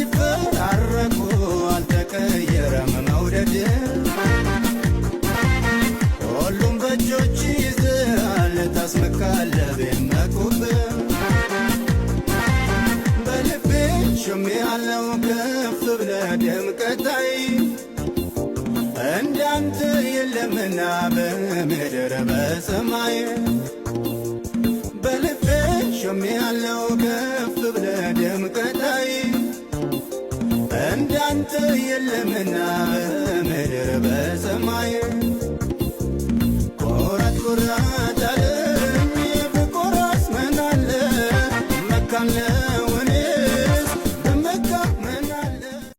ሲፈራረቁ አልተቀየረም መውደድ። ሁሉም በእጆች ይዘሃል፣ ታስመካለህ ቢመኩብህ። በልቤ ሾሜሃለው ከፍ ብለህ ደምቀታይ፣ እንዳንተ የለምና በምድር በሰማይ። በልቤ ሾሜሃለው ከፍ ብለህ ደምቀታይ፣ እንዳንተ የለምና በምድር በሰማይ። ቆራጥ ቆራጥ